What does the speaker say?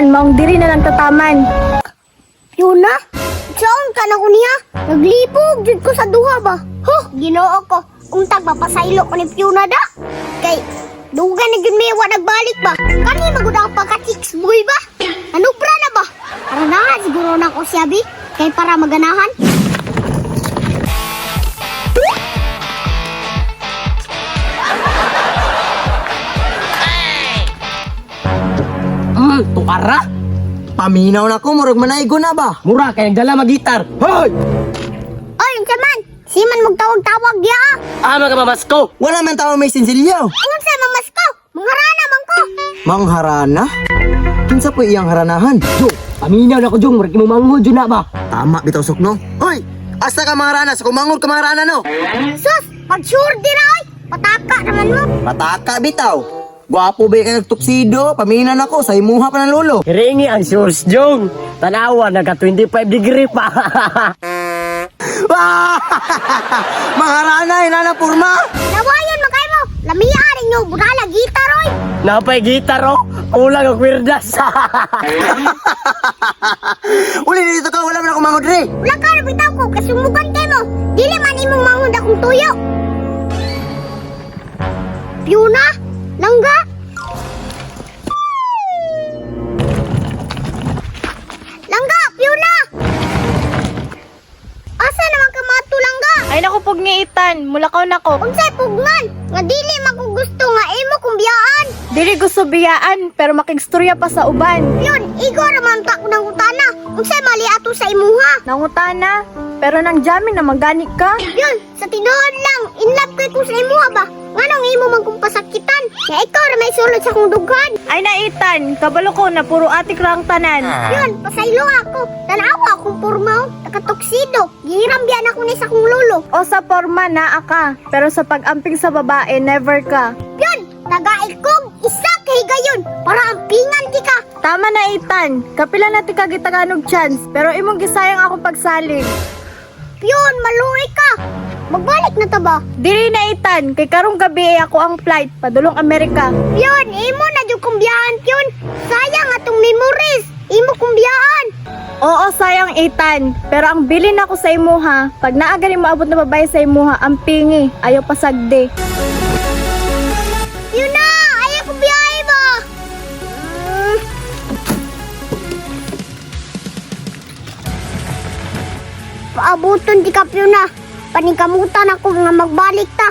Ethan, maong diri na lang tataman. Yuna, saan ka na ko niya? Naglipog jud ko sa duha ba? Huh, Ginoo ko. Untag mapasaylo ko ni Fiona da. Kay dugan na jud mi wa nagbalik ba? Kani magud ang pagka chicks boy ba? Anubra na ba? Aranahan siguro na ko siya bi kay para maganahan. Tukara. Paminaw na ko, murag manaigo na ba? Mura kay nagdala magitar. Hoy! Oy, unsa man? Siman magtawag-tawag ya. Ah, mga mamasko. Wala man tao may sinsilyo. Unsa mamasko? Mangarana man ko. Mangharana? Kinsa po iyang haranahan? Jo, paminaw na ko jong, murag imong manghod jud na ba? Tama bitaw sukno. Hoy! Asa ka mga rana? Sa kumangod ka mga rana no? Sus, pag-sure di ra oy. Pataka naman mo. Pataka bitaw. Gwapo ba ka nagtuksido? Paminaw na ko, sa imuha pa ng lolo. Hiringi ang source jong. Tanawa nagka 25 degree pa. Wah! Mga rana, inana purma! Nawayon man kay mo. Lamia ninyo budala gitar oy. Napay gitar oh. Kulang ang kwerdas. Uli dito ka, wala man ako mangod re. Wala ka na bitaw ko, kasumukan kay mo. Dili man imong manghod akong tuyo. Fiona, langga. Langga, Fiona. Asa naman ka mato, langga? Ay naku pugni Ethan, mulakaw na ko. Unsay pugnan? Nga dili man ko gusto nga imo kong biyaan. Dili gusto biyaan, pero makigstorya pa sa uban. Yun, igo raman ta ko ng utana. Unsay mali ato sa imuha? Nangutana, pero nang jamming na magani ka. Yun, sa tinuod lang, in love kay ko sa imuha ba? Nganong imo man kong pasakitan? Nga ikaw ra may sulod sa kong dughan. Ay na Ethan, kabalo ko na puro atik ra ang tanan. Yun, pasaylo ako. Tanawa akong porma, oh. Nakatuksido. Gihiram biyan ako ni sa kong lolo. O sa porma naa ka, pero sa pag-amping sa babae never ka. Yun, tagaikog, isa kay gayon para ampingan ti ka. Tama na Ethan, kapila na ti kagitaganog chance, pero imong gisayang akong pagsalig. Yun, maluoy ka. Magbalik na ta ba? Dili na Ethan, kay karong gabi ay ako ang flight padulong Amerika. Yun, imo na jud kong biyahan yun. Sayang atong memories. Imo kong biyahan. Oo, sayang Ethan, pero ang bilin ako sa imuha, pag naa gani moabot na babae sa imuha, ang pingi, ayaw pasagdi. Yun na, ayaw kong biyahe ba? Mm. Paabuton di ka, Fiona. Paningkamutan ako nga magbalik ta.